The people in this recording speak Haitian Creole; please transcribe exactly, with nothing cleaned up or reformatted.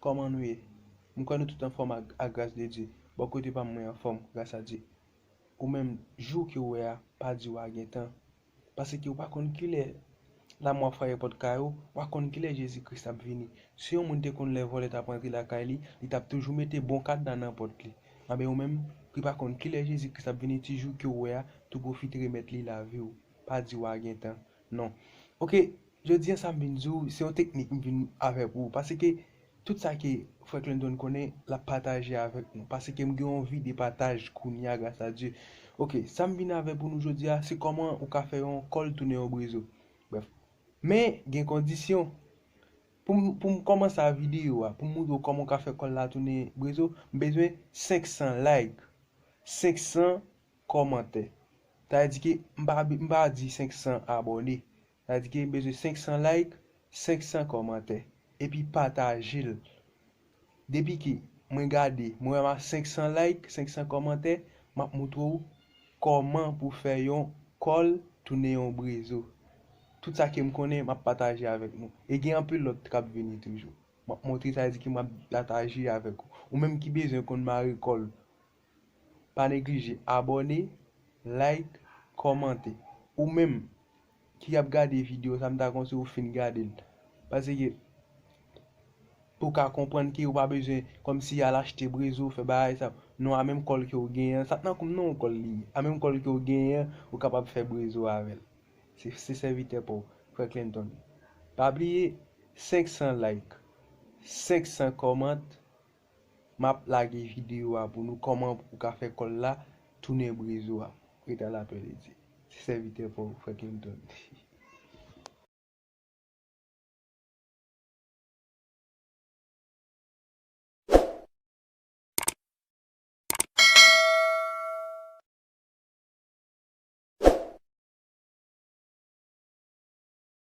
Kòman nou ye? M kwè nou tout anfòm ak, ak gras de Dye. Bò kote pa m, mwen anfòm, gras a Dye. Ou menm, jou ke w wè a, pa di w a gen tan. Paske w pa konn kilè lamò ap frape pòt kay ou, w pa konn kilè Jezi Kris ap vini. Si yon moun te konn lè vòlè t ap rantre lakay li, li t ap toujou mete bon kadna nan pòt li. Anben ou menm, ki pa konn kilè Jezi Kris ap vini, ti jou ke w wè a, tou pwofite remèt li lavi w. Pa di w a gen tan. Non. Oke, jodi a sa m vin di w, se yon teknik m vin avè pou ou. Paske tout sa ke frè Clinton konnen, l ap pataje avèk nou. Paske m gen yon vi de pataj kounye a, gras a Dye. Oke, sa m vin avè pou nou jodi a, se kòman ou ka fè yon kòl tounen yon brezo. Brèf. Men, gen kondisyon. Pou m, pou m kòmanse a videyo a, pou m moutre w kòman w ka fè kòl la tounen brezo, m bezwen senk san like, senk san kòmantè. Sa vle di ke m pa, m pa di senk san abòne. Sa vle di ke m bezwen senk san like, senk san kòmantè. Epi pataje l. Depi ke mwen gade, mwen wè m a senk san like, senk san kòmantè, m ap moutre w kòman pou fè yon kòl tounen yon brezo. Tout sa ke m konnen, m ap pataje avèk nou. E gen anpil lòt k ap vini toujou. M ap montre, sa vle di ke m ap pataje avèk ou. Ou menm ki bezwen konn mare kòl, pa neglije abòne, like, kòmante. Ou menm ki ap gade videyo sa, m ta konseye w fin gade l. Paske pou w ka konprann ke ou pa bezwen kòmsi al achte brezo, fè bagay sa. Non, a menm kòl ke w genyen an, sa t nan koum non kòl li ye. A menm kòl ke w genyen an, ou kapab fè brezo avè l. Se, se sèvitè pa w, frè Clinton. Pa bliye, senk san like, senk san kòmant, m ap lage videyo a pou nou, kòman ou ka fè kòl la tounen brezo a. Rete a lapè de Dye. Se sèvitè pa w, frè Clinton.